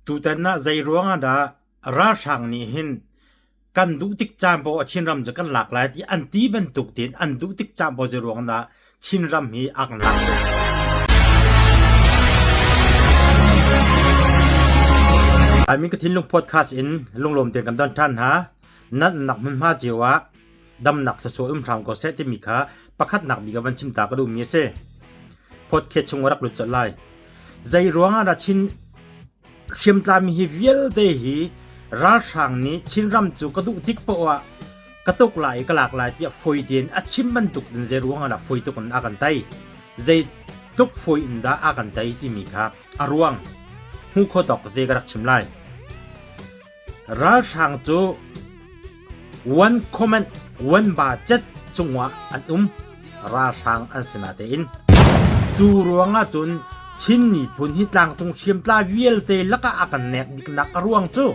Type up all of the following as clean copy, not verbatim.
Tutan ah zei ruangah dah ralhrang nih hin kan duh tik caan paoh ah Chinram cu kan lak lai ti an ti bantuk tein an duh tik caan paoh zei ruang dah Chinram hi a kan lak ve. Laimi ka thinlung podcast in lunglawm tein kan don ṭhan hna. Nan nak hmunhma cio ah damnak thluachuah um hram ko seh timi kha pakhatnak bik ah van chim ta ka duhmi a si. Podcast chung rak lut colh lai. Zei ruangah dah Chin hriamtlami hi vialte hi ralhrang nih Chinram cu ka duh tik poah ah ka tuk lai i ka lak lai tiah fawi tein a chim bantuk in zei ruangah dah fawi tuk in a kan tei? Zei tluk fawi in dah a kan tei timi kha a ruang hmuh khawh tawk tete ka rak chim lai. Ralhrang cu one comment one budget cungah an um. Ralhrang an si natein. Cu ruangah cun Chin miphun hi tlangcung hriamtlai vialte lakah a kan nek biknak a ruang cu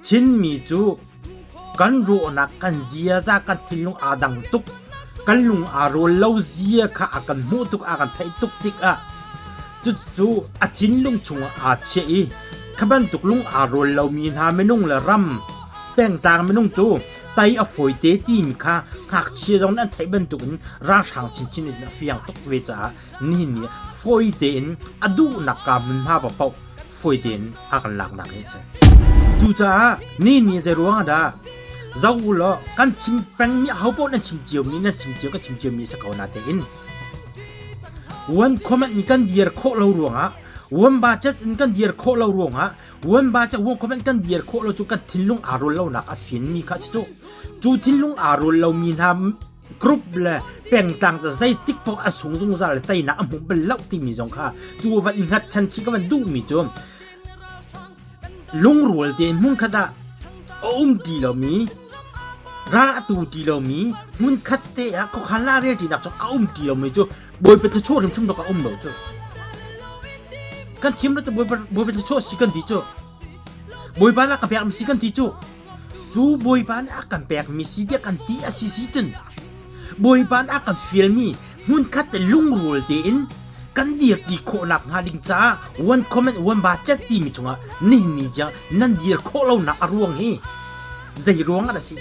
Chinmi cu kan ruahnak kan ziaza kan thinlung aa dang tuk kan lung aa rawl lo zia kha a kan hmuh tuk a kan theih tuk tikah Cucu a thinlung chungah aa chiah i kha bantuk lung aa rawl lomi hna minung le ram pengtlang minung cu tai a fawite timi kha ngakchia zong nih an theih bantukin ralhrang chinchin in a fiang tuk ve caah nihin ni fawi tein a duhnak ka hmunhma paohpaoh fawi tein a kan laknak hi a si. Cucaah ni ni zei ruangah dah zoh u law kan chim pengmi ahopaoh nan chim ciomi nan chim cio kan chim ciomi a si ko natein One comment in kan dir khawh lo ruangah one budget in kan dir khawh lo ruangah one budget one comment kan dir khawh lo cu kan thinlung aa rawl lonak a fianmi kha si cu cu thinlung aa rawl lomi hna group le pengtlang cu zeitik paoh a sung zungzal le teinak a hmu bal lo timi zong kha cu van i hngatchan chih ka van duhmi cu Lungrual tein hmunkhat ah a um ti lomi, ral a tu ti lomi, hmunkhat te ah khuakhan lairel ṭinak cu a um ti lomi cu Bawipa thluachuah hrimhrim bak a um lo cu. Kan thim lo cu Bawipa, Bawipa thluachuah si kan ti cu. Bawipa nih a ka pekmi si kan ti cu. Cu Bawipa nih a kan pekmi si tiah kan ti a si si cun Bawipa nih a kan fialmi hmunkhat te lungrual tein kan dirpi khawhnak hnga ding caah one comment one budget timi chungah nihin ni tiang nan dir khawh lonak a ruang hi zei ruang ah dah si?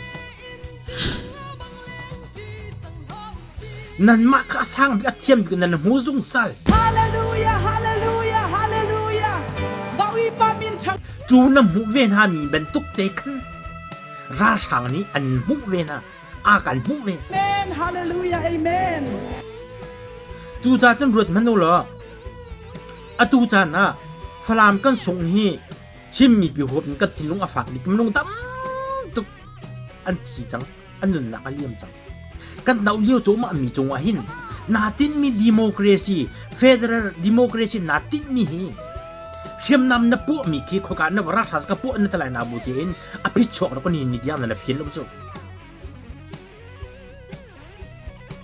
Nanmah kha a sang bik a thiam bik nan hmu zungzal. Hallelujah, hallelujah, hallelujah. Bawipa min ṭhang. Cu na hmuh ve hna mi bantuk te khan ralhrang nih an hmuh ve hna. A kan hmuh ve. Amen, hallelujah, amen. Cucaah cun ruat hmanh u law atu caan ah Falam kan sungh hi Chin mipi huap in kan thinlung a fak bik minung tam tuk an thi cang an nunnak a liam cang kan doh lio cuahmah mi cungah hin naa tinhmi democracy federal democracy naa tinhmi hi hriamnam na puahmi khi khoka na ralhrang ka puah na talai na bu tiin a phichuak na ni ni tiang na fian lo cu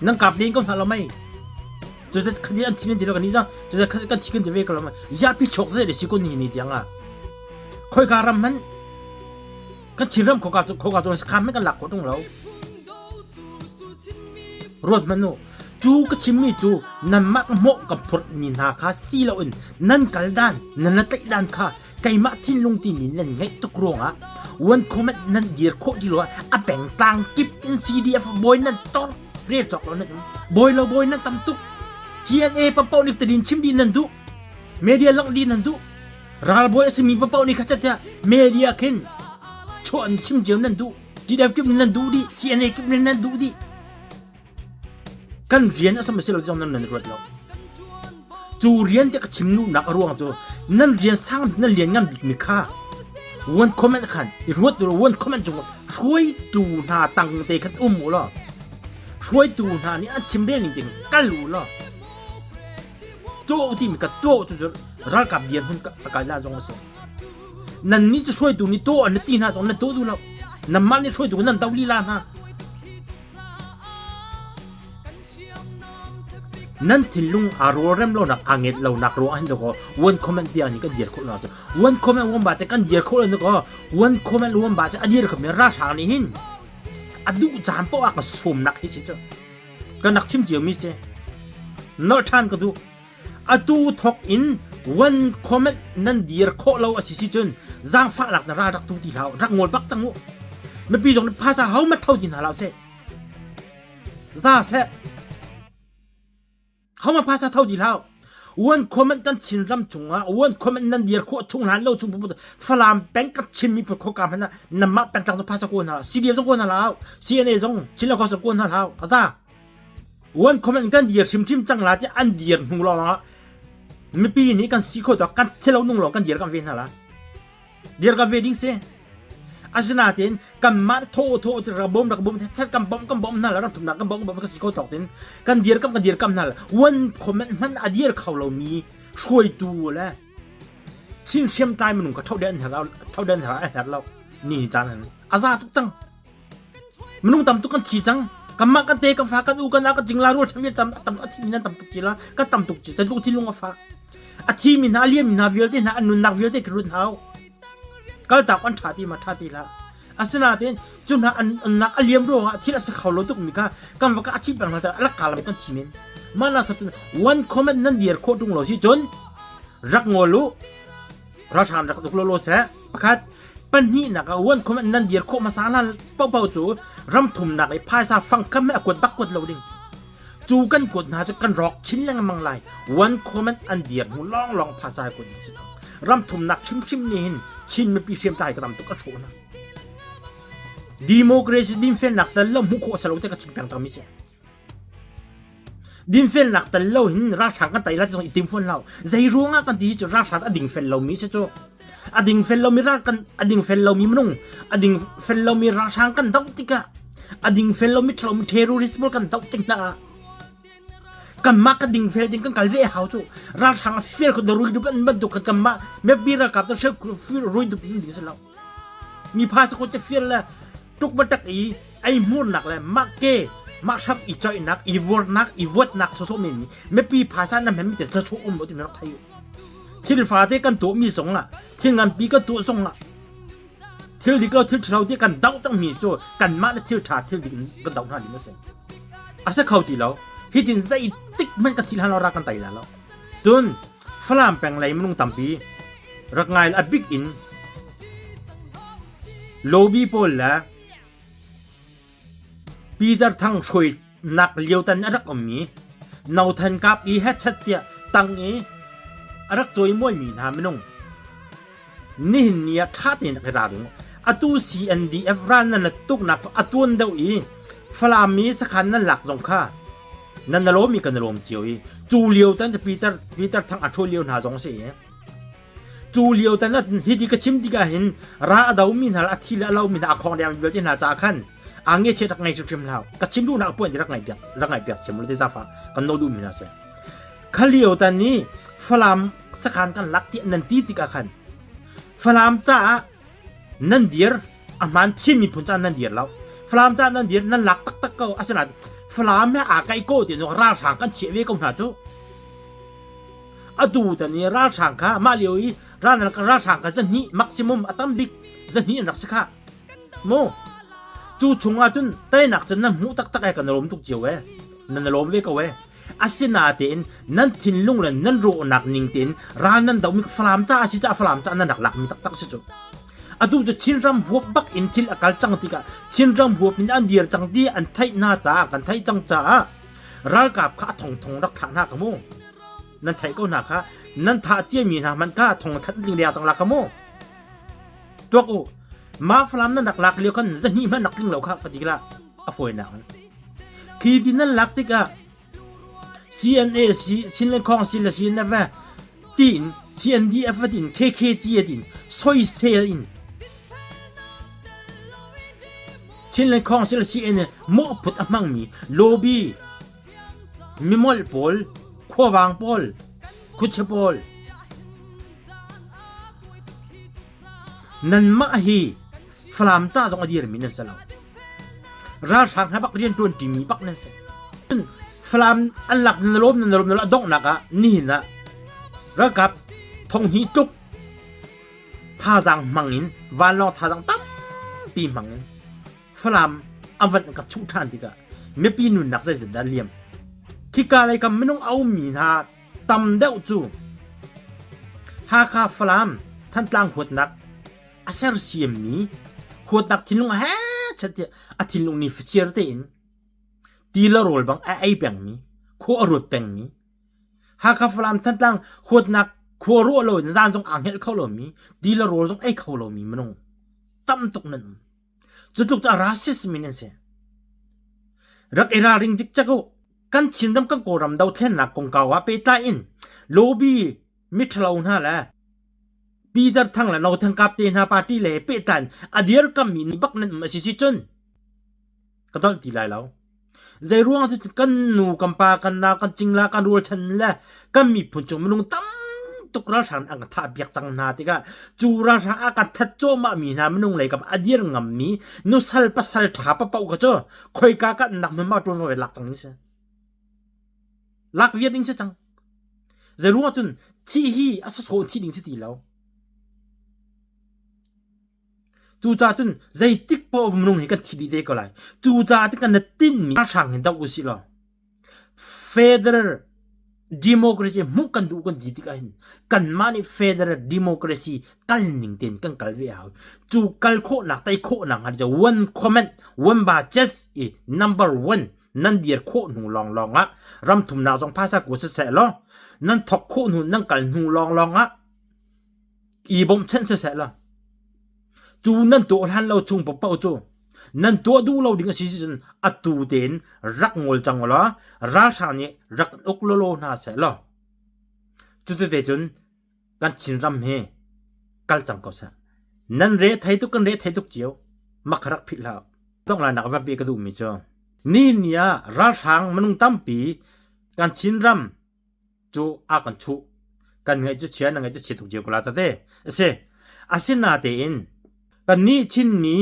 Nan kap len ko hna lo mei. Cu khadi an thin ti lo kan ni za. Cu kan thi kan ti ve ko lo mei. Ya pi chok ze le si ko ni ni tiang ah. Khoi ka ram man kan Chinram khoka cu khoka cu kham kan lak ko tung lo. Ruat man nu. Cu ka chimmi cu nanmah ka hmawh ka phurh mi hna kha si loin nan kal dan nan la tlaih dan kha keimah thinlung timi nan ngeih tuk ruangah one comment nan dir khawh ti lo ah a pengtlang kip in CDF bawi nan tor rel cawk lo nan um bawi lo bawi nan tam tuk CNA papoh nih tadin chim dih nan duh media langh dih nan duh ralbawi a simi papoh nih kha chat media khin chuah an chim cio nan duh CDF kip nan duh dih CNA kip nan duh dih Kan rian a sam a si lo zong nan nan ruat lo. Cu rian te ka chim duhnak a ruang cu nan rian sang bik nan lian ngan bik mi kha one comment khan i ruat u one comment cung hruaitu hna tang te khan um u law hruaitu hna nih an chim rel ning te kal u law tuah u timi ka tuah u cu ralkap dirhmun ka kal dah zong a si. Nan nih cu hruaitu nih tuah an ti hna zong nan tuah duh lo. Nanmah nih hruaitu nan do lila hna. Nan thinlung aa rawlrem lonak aa nget lonak ruangah hin dakaw one comment tiang nih kan dir khawh lo cu one comment one ba cu kan dir khawh lo dakaw one comment one ba cu a dir khomi ralhrang nih hin a duh caan paoh ah ka sawmnak hi si cu kan rak chim cio mi si nolh ṭhan ka duh atu thawk in One comment nan dir khawh lo a si si cun zaangfahnak na ral rak tu ti hlah rak ngol bak cang u. Mipi zong nih phaisa ho mat tho ti hna hlah seh. Za seh. Ho ma phaisa tho ti hlah. One comment kan Chin ram chungah one comment nan dir khawh chung hlan lo chung Falam peng ka Chin mi khawh ka hmanh ah namah pengtlang cu phaisa ko hna CDF zong ko hna hlah CNA zong Chin lo ko hna hlah aza One comment kan dir hrimhrim cang la ti an dir hnu lawng ah mipi nih kan si kho to kan thilo nung lawng kan dir kan ve hna la dir kan ve ding si asinain kanmah tho tho rak bom rak bom chat kan bom kan bom hna la ram thumnak kan bom bom kan si kho tawk tin kan dir kam kan dir kam hna la one comment hman a dir kho lo mi hruaitu le chin hriam tlai minung ka tho den her tho den her a her lo ni caan an aza tuk cang Minung tam tuk kan thi cang. Kanmah kan te kan fa kan u kan a kan cingla rual chan tam tam a thi mi nan tam tuk ci la kan tam tuk ci kan lung thinlung a fak. A thi mi hna a liam mi hna vialte hna an nunnak vialte kan run hau. Kaltak an tha ti ma tha ti hlah. Asinain cu hna an nunnak a liam ruangah thil a si kho lo tuk mi kha kan va ka a chim peng hna a lak kalam kan thi men. Mah nak cun one comment nan dir khawh tung lo si cun rak ngol u ralhrang rak tuk lawlaw seh. Pakhat pahnihnak ah uan khum nan dir khawh hmasa hlan paohpaoh cu ram thumnak i phaisa fangkam he a kuat bak kuat lo ding. Cu kan kuat hna cu kan rawk chin lengmang lai. Uan khum an dir hnu lawnglawng phaisa kuat ding si thang. Ram thumnak hrimhrim nih hin Chin mipi hriamtlai ka tam tuk a hrawh hna. Democracy dinfelnak tal lo hmuh khawh a si lo te ka chim peng cang mi si. Dinfelnak tel lo hin ralhrang kan tei lai ti zong i tim fawn lo. Zei ruangah kan ti hi cu ralhrang a dingfel lomi si cu. A dingfel lomi ral kan a dingfel lomi minung a dingfel lomi ralhrang kan doh tikah a dingfel lomi ṭhalomi terrorist pawl kan doh tik hna ah kanmah kan dingfel ding kan kal ve hau cu ralhrang a fir ko rui dup an bantuk kan kanmah mipi ralkap to rui dup in ding si lo. Mi pha sa ko te fir le tuk batak i ei hmurnak le mah ke mah hrap i coihnak i vornak i vuatnak sawsawh men mi mipi phaisa na hman mi te thluachuah um lo ti mi rak thei u thil fate kan tuah mi zong ah thil nganpi kan tuah zong ah thil dik lo thil ṭhalo ti kan doh cang mi cu kanmah le thil ṭha thil dik in kan doh hna ding a si a si kho ti lo hitin zeitik hmanh kan thil han lo ra kan tai la lo cun Falam peng lei minung tampi rak ngai a bik in Lobby pawl le Peter Thang hruainak lio tan a rak ummi Nothan Kap i hetchat tiah tang i a rak cawimawi hna minung nihin ni ah ṭha tein rak i ralring. Atu CNDF ral nan tuknak a tuan deuh i Falam i sakhan nan lak zong kha nan na lawm i kan i lawm cio i cu lio tan Peter Peter Thang a ṭhuai lio hna zong a si i Cu lio tan ah hiti ka chim tikah hin ra a domi hna le a thi le a lomi hna a khong deng vialte hna caah khan aa ngechiat rak ngei hrimhrim hlah. Ka chim duhnak puan rak ngai piak rak ngai piak thiam lo ti zafa kan no duhmi hna si. Kha lio tan ni Falam sakhan kan lak tiah nan ti tikah khan Falam caah nan dir a hmaan Chin miphun caah nan dir lo. Falam caah nan dir nan lak taktak ko asinain Falam he aa kaih ko ti ralhrang kan chiah ve ko hna cu. Atu tan i ralhrang kha mah lio i ralhrang kha zahnih maximum a tam bik zahnih an rak si kha. Mu cu chung ah cun teinak cun nan hmuh taktak e kan lawm tuk cio e. Nan lawm ve ko e. Asinatein nan thinlung le nan rawhnak ning tein ral nan domi Falam ca a si caah Falam ca nan rak lakmi taktak si cu. Atu cu Chinram huap bak in thil a kal cang tikah Chinram huap in an dir cang ti an theih hna caah kan theih cang caah ralkap kha a thongthong rak thlah hna ka mu. Nan theih ko hna kha nan thah ciami hna hmanh kha thong khat ling leng cang la ka mu. Tuak u ma Falam nan rak lak lio khan zahnih hmanh rak tling lo kha ka ti la a fawinak in. Khi ti nan lak tikah CNA Chinland Council le CNF tiin CNDF tiin KKG tiin soisel in Chinland Council CNA mawhphut a hmangmi lobby mimolh pawl khuavang pawl khuachia pawl nanmah hi Falam ca zong a dirmi nan si lo. Ralhrang he bak rian ṭuan ṭimi bak nan si. Falam an lak nan lawm nan lawm nan a donghnak ah nihin ah ralkap thonghnih tluk thazaang hmang in vanlawng thazaang tampi hmang in Falam a van ka chuh ṭhan tikah mipi nunnak zeizat dah liam. Khika lei kam minung a ummi hna tam deuh cu Hakha Falam Thantlang huatnak a sersiammi huatnak thinlung he chat a thinlung ni faciar tein ti le rawl bang a ei pengmi khua a ruat pengmi Hakha Falam Thantlang huatnak khua ruah lo in zan zong aa hngelh kho lomi ti le rawl zong ei kho lomi minung tam tuk nan um. Cu tluk cu a racist mi nan si. Rak i ralring cikcek u. Kan Chinram kan Kawlram dothlennak kongkau ah pehtlai in lobby miṭhalo hna le Peter Thang le No Thang Kap te hna party le pehtlai in a dirkammi ni bak nan um a si si cun ka dolh ti lai lo. Zei ruang ah kan nu kan pa kan nau kan cingla kan rualchan le kan miphun chung minung tam tuk ralhrang an ka thah piak cang hna tikah cu ralhrang a kan that cuahmah mi hna minung lei kam a dir ngam mi nusal pasal tha papoh ka cu khoika kan nak hmun ma tuan ve lak cang ni si lak viar ding si cang zei ruang cun thi hi a sasaw thi ding si ti lo Cucaah cun zeitik paoh minung hi kan thi dih te ko lai. Cucaah cun kan na tinhmi ralhrang hin doh usih law federal democracy hmuh kan duh kan ti tikah hin kanmah nih federal democracy kal ning tein kan kal ve a hau. Cu kal khawhnak tei khawhnak hnga cu one comment one ba just i number one nan dir khawh hnu lawnglawng ah ram thumnak zong phaisa ku siseh law nan thok khawh hnu nan kal hnu lawnglawng ah i bawmhchanh siseh law cu nan tuah hlan lo chung paohpaoh cu nan tuah duh lo ding a si cun atu tein rak ngol cang u law ralhrang nih rak uk lawlaw hna seh law cutete cun kan Chinram hi kal cang ko seh. Nan re thei tuk kan re thei tuk cio mak rak philh hlah. Donglainak va pe ka duhmi cu ni ni ah ralhrang minung tampi kan Chinram cu a kan chuh kan ngaih cu chia na ngaih cu chia tuk cio ko la tate a si asinatein kannih Chinmi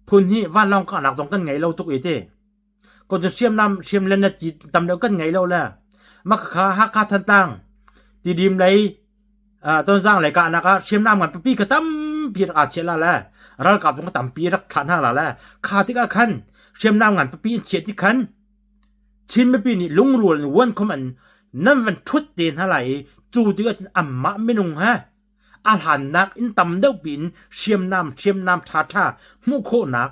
phun hi vanlawng kahnak zong kan ngei lo tuk i te ko cu hriamnam hriam le na ci tam deuh kan ngei lo le makhakha Hakha Thantlang Tidim lei Tonzang lei kahnak ah hriamnam ngan pipi ka tampi rak aa chiah la le ralkap zong ka tampi rak thlah hna la le kha tikah khan hriamnam ngan pipi in chiah ti khan Chin mipi nih lungrual in vuankhom an nan van ṭhut te hna lai i cu tikah cun anmah minung he a hlannak in tam deuh piin hriamnam hriamnam ṭhaṭha hmuh khawhnak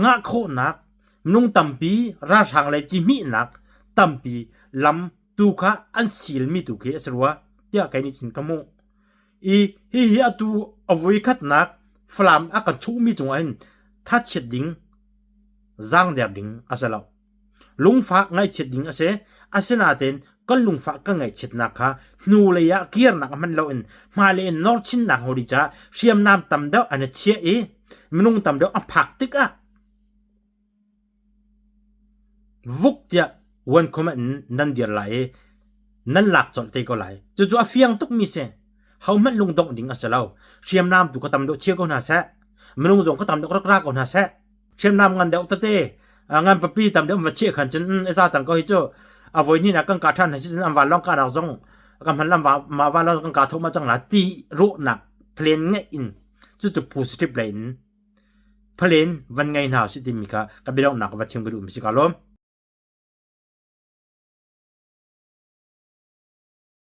ngah khawhnak minung tampi ralhrang le cihmihnak tampi lam tu kha an silmi tu khi a si rua tiah kei nih cun ka hmuh. I hihi atu a voikhatnak Falam a kan chuhmi cungah hin thachiat ding zaangder ding a si lo. Lungfak ngaihchiat ding a si. Asinain kan lungfak kan ngaihchiatnak kha hnulei ah kirnak hman loin hmailei in nor chinnak hori caah hriamnam tam deuh an i chiah i minung tam deuh a phak tikah vuk tiah uankhum in nan dir lai i nan lak colh te ko lai. Cucu a fiang tukmi si. Hohmanh lungdongh ding a si lo. Hriamnam tu ka tam deuh chia ko hna seh. Minung zong ka tam deuh rak ra ko hna seh. Hriamnam ngan deuh tete ngan papi tam deuh va chiah khan cun e za cang ko hi cu a voi hnih nak kan ka ṭhan si cun an van lawng ka nak zong kan hman lam ma van lawng kan ka tho ma cang la ti rawhnak plan ngeih in cucu positive lei in plan van ngei hna si timi kha ka biadonghnak va chim ka duh mi si ka lawm.